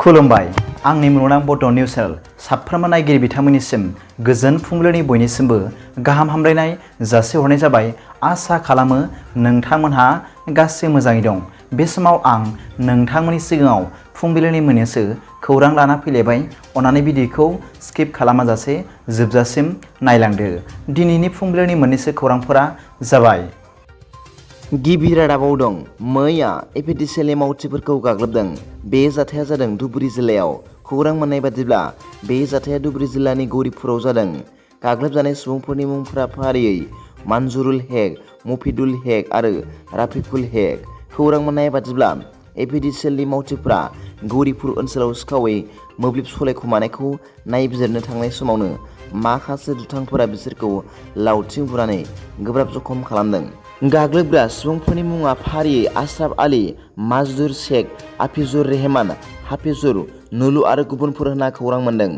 खुलुमबाय आंनि मुलुगनां बड' निउस चेनेल साफ्रोमबो नायगिरि बिथांमोननिसिम गोजोन फुंबिलिनि बयनिसिमबो गाहाम हामलायनाय जासिहरनाय जाबाय। आसा खालामो नोंथांमोनहा गासै मोजाङै दं। बे समाव आं नोंथांमोननि सिगाङाव फुंबिलिनि मोननैसो खौरां लाना फैलायबाय। अन्नानै भिडिअखौ स्किप खालामाजासे जोबजासिम नायलांदो। दिनैनि फुंबिलिनि मोननैसो खौरांफोरा जाबाय। गिबि रादाबाव दं मैया APDCL मावथिफोरखौ गाग्लोबदों। बे जाथाया जादों धुबुरी जिल्लायाव। खौरां मोननाय बादिब्ला बे जाथाया धुबुरी जिल्लानि गौरीपुराव जादों। गाग्लोबजानाय सुबुंफोरनि मुंफोरा फारियै मानजुरुल हेक, मफिदुल हेक आरो राफिकुल हेक। खौरां मोननाय बादिब्ला APDCL मावथिफोरा गौरीपुर ओनसोलाव सिखावै मोब्लिब सलायखुमानायखौ नायबिजिरनो थांनाय समावनो माखासे दुथांफोरा बिसोरखौ लावथिं बुनानै गोब्राब जखम खालामदों। गाग्लोबग्रा सुबुंफोरनि मुङा फारियै आशराफ आली, माजदुर शेख, आफिजुर रहमान, हाफिजुर नुलु आरो गुबुनफोर होनना खौरां मोन्दों।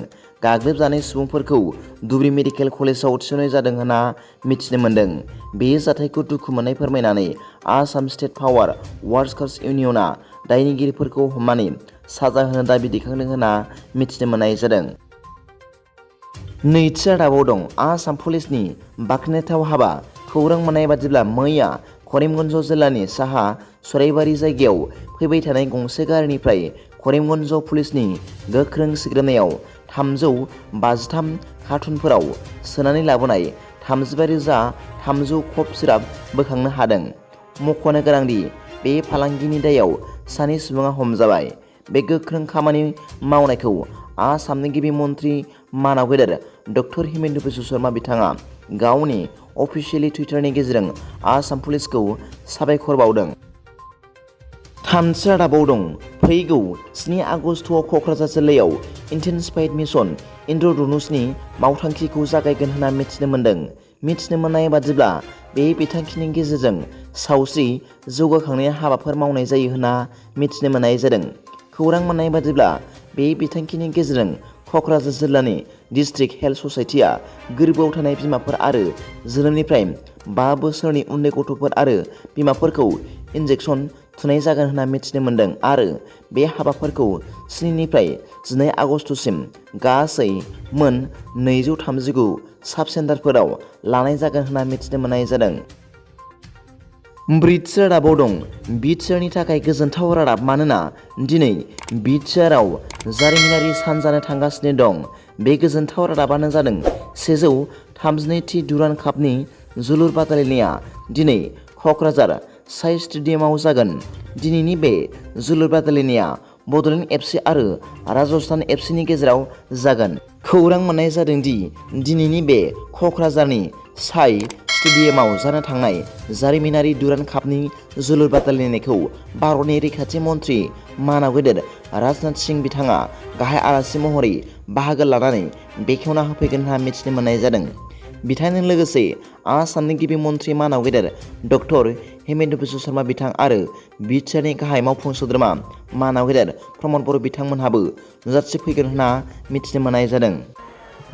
गाग्लोबजानाय सुबुंफोरखौ धुबुरी मेडिकेल कलेजाव थिसननाय जादों होनना मिथिनो मोन्दों। बे जाथायखौ दुखु मोननाय फोरमायनानै आसाम स्टेट पावार वार्कार्स इउनियनआ दायनिगिरिफोरखौ हमनानै साजा होनो दाबि दैखांदों होनना मिथिनो मोननाय जादों। नैथि रादाबाव दं आसाम पुलिसनि बाखनायथाव हाबा। खौरां मोननाय बादिब्ला मैया करीमगन्ज जिल्लानि साहा सराइबारि जायगायाव फैबाय थानाय गंसे गारिनिफ्राय करीमगन्ज पुलिसनि गोख्रों सिग्रोमनायाव 353 कार्टुनफोराव सोनानै लाबोनाय 35,300 कप सिराप बोखांनो हादों। मख'नो गोनांदि बे फालांगिनि दायाव सानै सुबुङा हमजाबाय। बे गोख्रों खामानि मावनायखौ आसामनि गिबि मन्त्रि मानाव गेदेर डक्टर हिमेन्त बिश्व शर्मा बिथाङा गावनि अफिसियेलि टुइटारनि गेजेरजों आसाम पुलिसखौ साबायखर बावदों। थामथि रादाबाव दं फैगौ 7 आगस्टआव क'क्राझार जिल्लायाव इन्टेन्सिफाइड मिशन इन्द्रधनुषनि मावथांखिखौ जागायगोन होनना मिथिनो मोन्दों। मिथिनो मोननाय बादिब्ला बे बिथांखिनि गेजेरजों सावस्रि जौगाखांनाय हाबाफोर मावनाय जायो होनना मिथिनो मोननाय जादों। खौरां मोननाय बादिब्ला बे बिथांखिनि गेजेरजों क'क्राझार जिल्लानि डिस्ट्रिक्ट हेल्थ ससाइटिया गोरबोआव थानाय बिमाफोर आरो जोनोमनिफ्राय 5 बोसोरनि उन्दै गथ'फोर आरो बिमाफोरखौ इन्जेक्सन थुनाय जागोन होनना मिथिनो मोन्दों आरो बे हाबाफोरखौ 7 निफ्राय 11 आगस्तसिम गासै मोन 239 साब सेन्टारफोराव लानाय जागोन होनना मिथिनो मोननाय जादों। ब्रैथि रादाबाव दं बिटिआरनि थाखाय गोजोनथाव रादाब, मानोना दिनै बिटिआरआव जारिमिनारि सान जानो थांगासिनो दं। बे गोजोनथाव रादाबानो जादों 132थि डुरान्ड कापनि जोलुर बादायलायनाया दिनै क'क्राझार साइ स्टेडियामाव जागोन। दिनैनि बे जोलुर बादायलायनाया बड'लेण्ड FC आरो राजस्थान FCनि गेजेराव जागोन। खौरां मोननाय जादों दि दिनैनि बे क'क्राझारनि साइ स्टेडियामाव जानो थांनाय जारिमिनारि डुरान्ड कापनि जोलुर बादायलायनायखौ भारतनि रैखाथि मन्त्रि मानाव गेदेर राजनाथ सिंह बिथाङा गाहाय आलासि महरै बाहागो लानानै बेखेवना होफैगोन होनना मिथिनो मोननाय जादों। बिथांजों लोगोसे आसामनि गिबि मन्त्रि मानाव गेदेर डक्टर हिमेन्त बिश्व शर्मा बिथां आरो बिटिआरनि गाहाय मावफुं सोद्रोमा मानाव गेदेर प्रमद बर' बिथांमोनहाबो नुजाथिफैगोन होनना मिथिनो मोननाय जादों।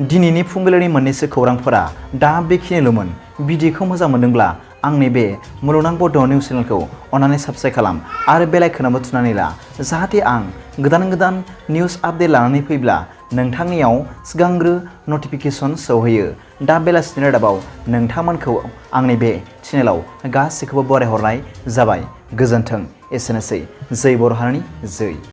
दिनैनि फुंबिलिनि मोननैसो खौरांफोरा दा बेखिनिल'मोन। भिडिअखौ मोजां मोनदोंब्ला आंनि बे मुलुगनां बड' निउस चेनेलखौ अन्नानै साबस्क्राइब खालाम आरो बेल आइकनआवबो थुनानै ला, जाहाथे आं गोदान निउस आपडेट लानानै फैब्ला नोंथांनियाव सिगांग्रो नटिफिकेसन सौहैयो। दा बेलासिनि रादाबाव नोंथांमोनखौ आंनि बे चेनेलाव गासैखौबो बरायहरनाय जाबाय। गोजोन्थों। एसेनोसै। जै बर' हारिनि जै।